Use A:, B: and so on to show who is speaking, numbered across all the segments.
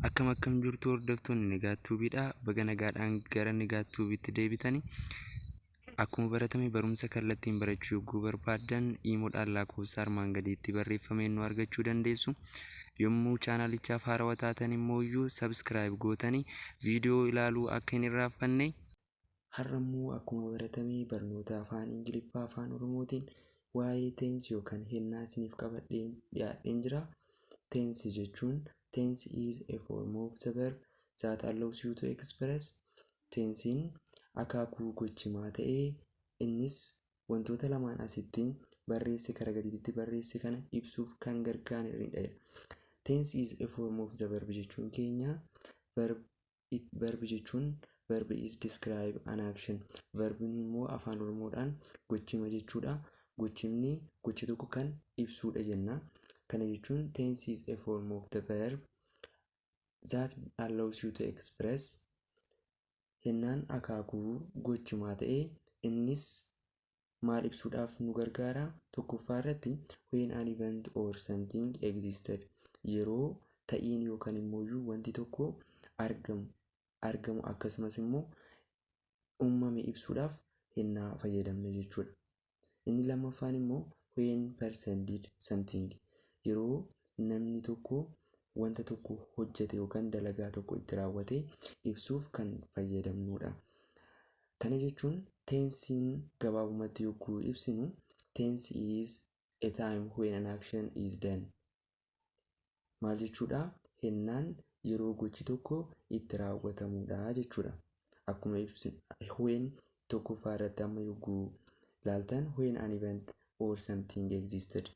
A: Akkam akkam jirtu, hordoftoonni Nigaat Tuubiidha. Baga nagaadhaan gara Nigaat Tuubiitti deebitanii. Akkuma baratame, barumsa kallattiin barachuu yogguu barbaaddan iimoodhaan lakkoofsa armaan gadiitti barreeffameen nu argachuu dandeessu. Yommuu chaanaalichaaf haarawaa taatan immoo iyyuu subscribe gootanii viidiyoo ilaaluu akka hin irraanfanne. Har'a immoo akkuma baratame barnoota afaan Ingiliffaa afaan Oromootiin waa'ee tense yookaan hennaa isiniif qabadhee dhiyaadheen jira. Tense jechuun, tense is a form of the verb that allows you to express. Tensiin akaakuu gochimaa ta'ee, innis wantoota lamaan asitti barreesse, kara gadiitti barreesse kana ibsuuf kan gargaaranidha. Tense is a form of the verb jechuun keenya, verb jechuun, verb is describe an action. Verbiin immoo afaan Oromoodhaan gochima jechuudha. Gochimni gocha tokko kan ibsuudha jenna. Kana jechuun, tense is a form of the verb that allows you to express. Hennaan akaakuu gochimaa ta'ee, innis maal ibsuudhaaf nu gargaara? Tokkoffaa irratti, when an event or something existed, yeroo ta'iin yookaan immoo wanti tokko argamu, akkasumas immoo uumame ibsuudhaaf hennaa fayyadamna jechuudha. Inni lammaffaan immoo, when person did something, yeroo namni tokko wanta tokko hojjete yookaan dalagaa tokko itti raawwate ibsuuf kan fayyadamnudha. Kana jechuun, tensiin gabaabumatti yogguu ibsinu, tense is a time when an action is done. Maal jechuudha? Hennaan yeroo gochi tokko itti raawwatamudha jechuudha. Akkuma ibsinu, when tokkoffaa irratti amma yogguu ilaaltan, when an event or something existed.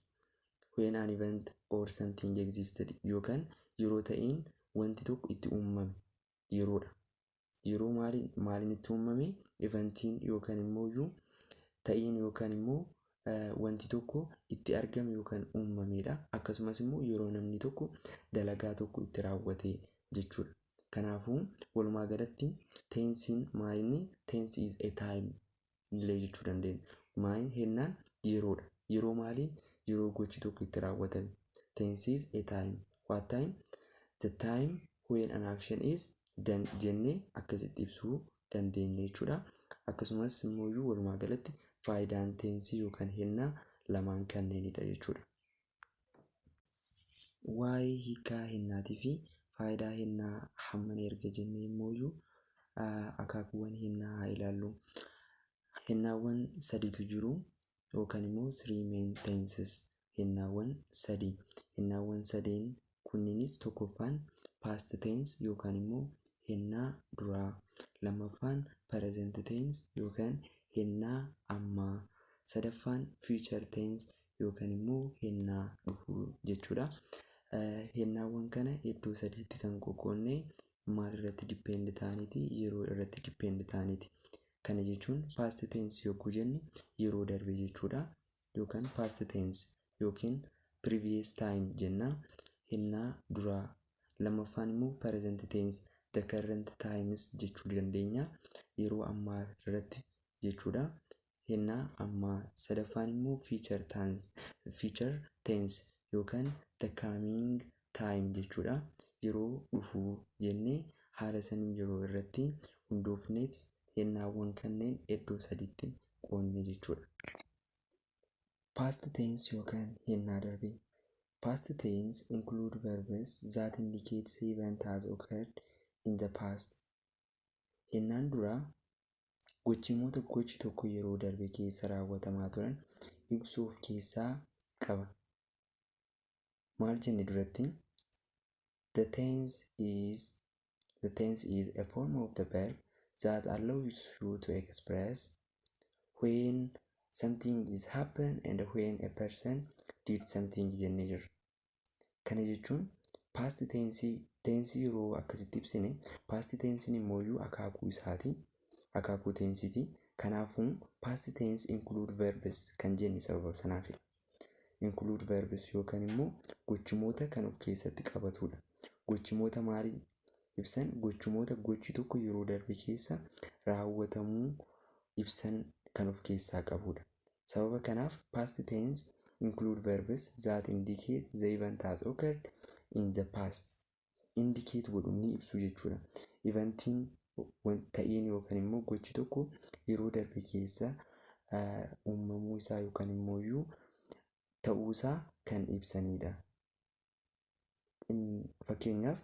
A: When an event or something existed yookaan yeroo ta'iin wanti tokko itti uumame yeroodha. Yeroo maaliin maaliin itti uumame, eventiin yookaan immoo ta'iin yookaan immoo wanti tokko itti argame yookaan uumamedha. Akkasumas immoo yeroo namni tokko dalagaa tokko itti raawwate jechuudha. Kanaafuu walumaa galatti tensiin maalinni, tense is a time illee jechuu dandeenya. Maal hennaan? Yeroodha. Yeroo maalii? Yeroo gochi tokko itti raawwatame. Tense is a time. What time? The time when an action is done jennee akkasitti ibsuu dandeenya jechuudha. Akkasumas immoo walumaa galatti faayidaan tensii yookaan hennaa lamaan kanneenidha jechuudha. Waa'ee hiikaa hennaatii fi faayidaa hennaa hammana erga jennee immoo, akaakuuwwan hennaa haa ilaallu. Hennaawwan sadiitu jiru, yookaan immoo three main tenses, hennaawwan sadii. Hennaawwan sadeen kunniinis, tokkoffaan past tense yookaan immoo hennaa duraa, lammaffaan present tense yookaan hennaa ammaa, sadaffaan future tense yookaan immoo hennaa dhufuu jechuudha. Hennaawwan kana iddoo sadiitti kan qoqqoodne maal irratti depend ta'aniiti? Yeroo irratti depend ta'aniiti. Kana jechuun, past tense yogguu jennu yeroo darbe jechuudha. Yookaan past tense yookiin previous time jenna. Hennaa duraa. Lammaffaan immoo present tense, the current times jechuu dandeenya. Yeroo ammaa irratti jechuudha. Hennaa ammaa. Sadaffaan immoo future tense yookaan the coming time jechuudha. Yeroo dhufuu jennee haala saniin yeroo irratti hundoofneet hennaawwan kanneen iddoo sadiitti qoodne jechuudha. Past tense yookaan hennaa darbe. Past tense include verbs that indicate the event has occurred in the past. Hennaan duraa gochimoota gochi tokko yeroo darbe keessa raawwatamaa turan ibsuu of keessaa qaba. Maal jenne duratti? The tense is a form of the verb that allows you to express when something is happen and when a person did something jennee jirra. Kana jechuun, past tense, tense yeroo akkasitti ibsine, past tense immoo akaakuu isaati. Akaakuu tensiiti. Kanaafuu past tense include verbs kan jenne sababa sanaafidha. Include verbs yookaan immoo gochimoota kan of keessatti qabatudha. Gochimoota maalii ibsan? Gochimoota gochi tokko yeroo darbe keessa raawwatamuu ibsan kan of keessaa qabudha. Sababa kanaaf past tense include verbs that indicate the event has occurred in the past. Indicate godhu, ni ibsu jechuudha. Eventiin, ta'iin yookaan immoo gochi tokko yeroo darbe keessa uumamuu isaa yookaan immoo ta'uu isaa kan ibsanidha. Fakkeenyaaf,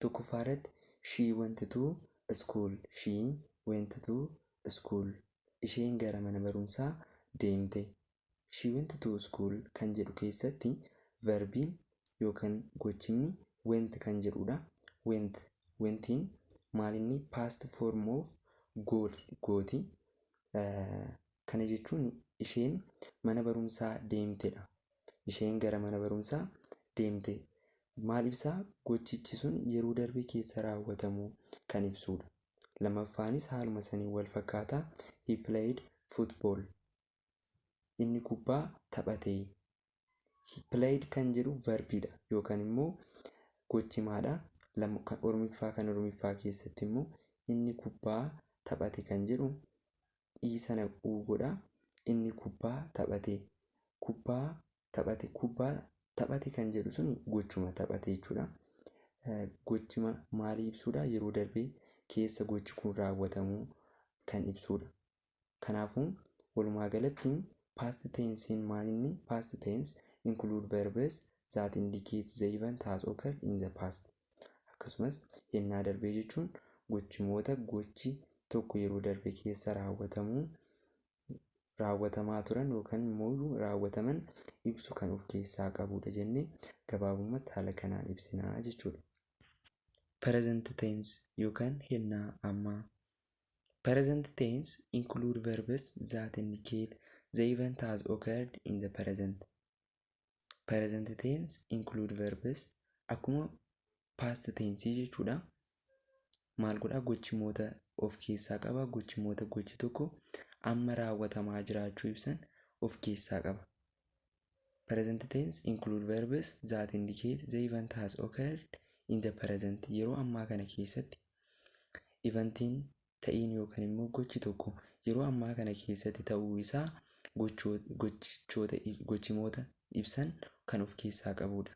A: tokkoffaa irratti "She went to school." "She went to school." Isheen gara mana barumsaa deemte. "She went to school" kan jedhu keessatti verbiin yookaan gochimni "went" kan jedhudha. "Went", wentiin maalinni? Past form of gooti. Kana jechuun isheen mana barumsaa deemtedha. Isheen gara mana barumsaa deemte. Maal ibsaa? Gochichi sun yeroo darbe keessa raawwatamuu kan ibsudha. Lammaffaanis haaluma saniin wal fakkaataa, "He played football." Inni kubbaa taphate. "He played" kan jedhu verbiidha yookaan immoo gochimaadha. Oromiffaa kan Oromiffaa keessatti immoo "inni kubbaa taphate" kan jedhu ii sana uu godha. Inni kubbaa taphate. Kubbaa taphate. "Kubbaa taphate" kan jedhu sun gochuma taphate jechuudha. Gochima maalii ibsuudha? Yeroo darbe keessa gochi kun raawwatamuu kan ibsudha. Kanaafuu walumaa galatti past tensiin maalinni? Past tense include verbs that indicate the event has occurred in the past. Akkasumas yennaa darbee jechuun gochimoota gochi tokko yeroo darbe keessa raawwatamuu, raawwatamaa turan yookaan immoo raawwataman ibsu kan of keessaa qabudha jennee gabaabumatti haala kanaan ibsinaa jechuudha. Present tense yookaan yennaa ammaa. Present tense include verbs that indicate the event has occurred in the present. Present tense include verbs akkuma past tense jechuudha. Maal godhaa? Gochimoota of keessaa qaba. Gochimoota gochi tokko amma raawwatamaa jiraachuu ibsan of keessaa qaba. Present tense include verbs that indicate the event has occurred in the present. Yeroo ammaa kana keessatti eventiin, ta'iin yookaan immoo gochi tokko yeroo ammaa kana keessatti ta'uu isaa gochimoota ibsan kan of keessaa qabudha.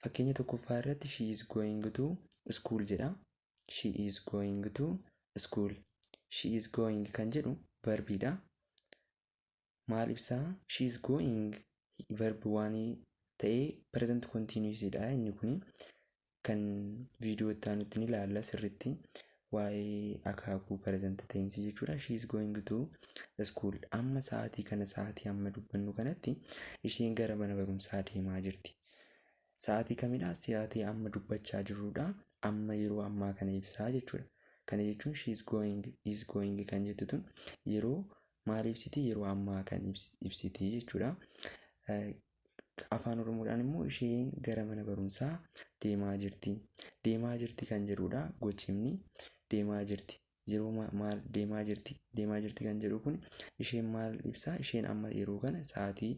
A: Fakkeenya tokkoffaa irratti "She is going to school" jedha. "She is going to school." "She is going" kan jedhu verbiidha. Maal ibsaa? "She is going" verb waan ta'ee present continuous dha inni kuni. Kan viidiyoo itti aanutti ni ilaalla sirriitti waa'ee akaakuu present tense jechuudha. "She is going to school." Amma sa'aatii kana, sa'aatii amma dubbannu kanatti isheen gara mana barumsaa deemaa jirti. Sa'aatii kamidha? Sa'aatii amma dubbachaa jirrudha. Amma, yeroo ammaa kana ibsaa jechuudha. Kana jechuun "she is going", "is going" kan jettu tun yeroo maal ibsiti? Yeroo ammaa kan ibsiti jechuudha. Afaan Oromoodhaan immoo isheen gara mana barumsaa deemaa jirti. "Deemaa jirti" kan jedhudha gochimni, "deemaa jirti". Yeroo maal deemaa jirti? "Deemaa jirti" kan jedhu kun isheen maal ibsaa? Isheen amma yeroo kana, sa'aatii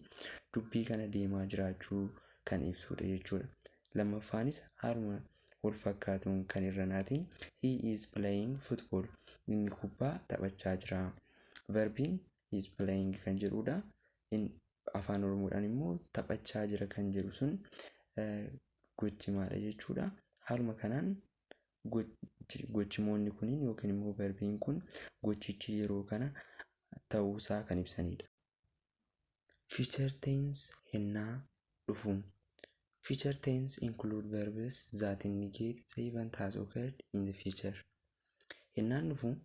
A: dubbii kana deemaa jiraachuu kan ibsudha jechuudha. Lammaffaanis haaluma wal fakkaatuun kan irranaatiin "He is playing football." Inni kubbaa taphachaa jira. Verbiin "is playing" kan jedhudha. Afaan Oromoodhaan immoo "taphachaa jira" kan jedhu sun gochimaadha jechuudha. Haaluma kanaan gochimoonni kuniin yookiin immoo verbiin kun gochichi yeroo kana ta'uusaa kan ibsanidha. Future tense, hennaa dhufu. Future tense include verbs that indicate the event has occurred in the future. Hennaan dhufu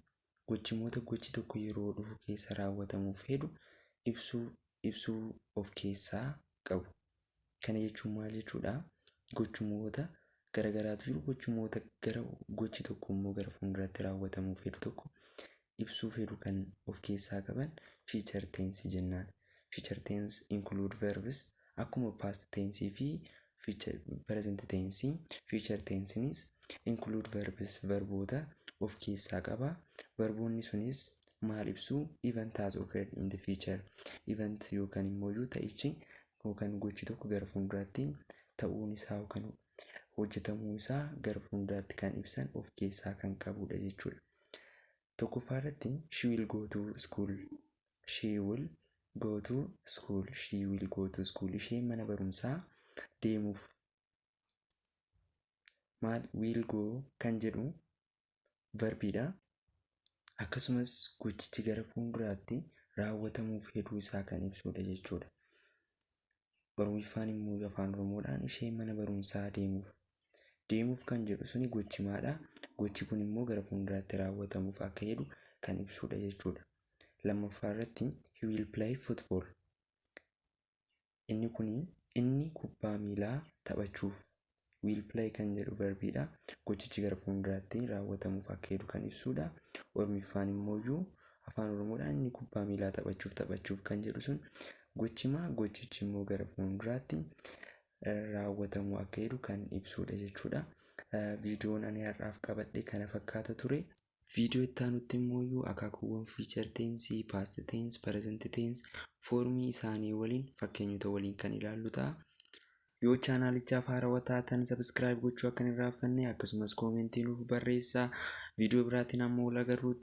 A: gochimoota gochi tokko yeroo dhufu keessa raawwatamuuf hedhu ibsuu of keessaa qabu. Kana jechuun maal jechuudha? Gochimoota garagaraatu jiru. Gochimoota gara gochi tokko immoo gara fuulduraatti raawwatamuuf hedhu tokko ibsuuf hedhu kan of keessaa qaban future tense jennaan. Future tense include verbs akkuma past tense fi present tense, future tensenis include verbs, verboota of keessaa qaba. Verboonni sunis maal ibsu? Event has occurred in the future. Event yookaan immoo ta'ichi yookaan gochi tokko gara fuulduraatti ta'uun isaa yookaan hojjetamuu isaa gara fuulduraatti kan ibsan of keessaa kan qabudha jechuudha. Tokkoffaa irratti "She will go to school." "She will go to school." "She will go to school." Isheen mana barumsaa deemuuf Maal? Will go kan jedhu verbiidha. Akkasumas gochichi gara fuulduraatti raawwatamuuf heduu isaa kan ibsudha jechuudha. Oromiffaan immoo afaan Oromoodhaan isheen mana barumsaa deemuuf. Deemuuf kan jedhu suni gochimaadha. Gochi kun immoo gara fuulduraatti raawwatamuuf akka jedhu kan ibsudha jechuudha. Lammaffaa irratti, he will play football. Inni kuni inni kubbaa miilaa taphachuuf. Will play kan jedhu verbiidha. Gochichi gara fuulduraatti raawwatamuuf akka jedhu kan ibsudha. Oromiffaan immoo afaan Oromoodhaan inni kubbaa miilaa taphachuuf. Taphachuuf kan jedhu sun gochimaa, gochichi immoo gara fuulduraatti raawwatamuu akka jedhu kan ibsudha jechuudha. Viidiyoon ani har'aaf qabadhe kana fakkaata ture. Viidiyoo itti aanutti immoo akaakuuwwan future tense, past tense, present tense foormii isaanii waliin, fakkeenyota waliin kan ilaallu ta'a. Yoo chaanaalichaaf haarawaa taatan subscribe gochuu akka hin irraanfanne, akkasumas koomentii nuuf barreessaa. Viidiyoo biraatiin ammoo wal agarruutti.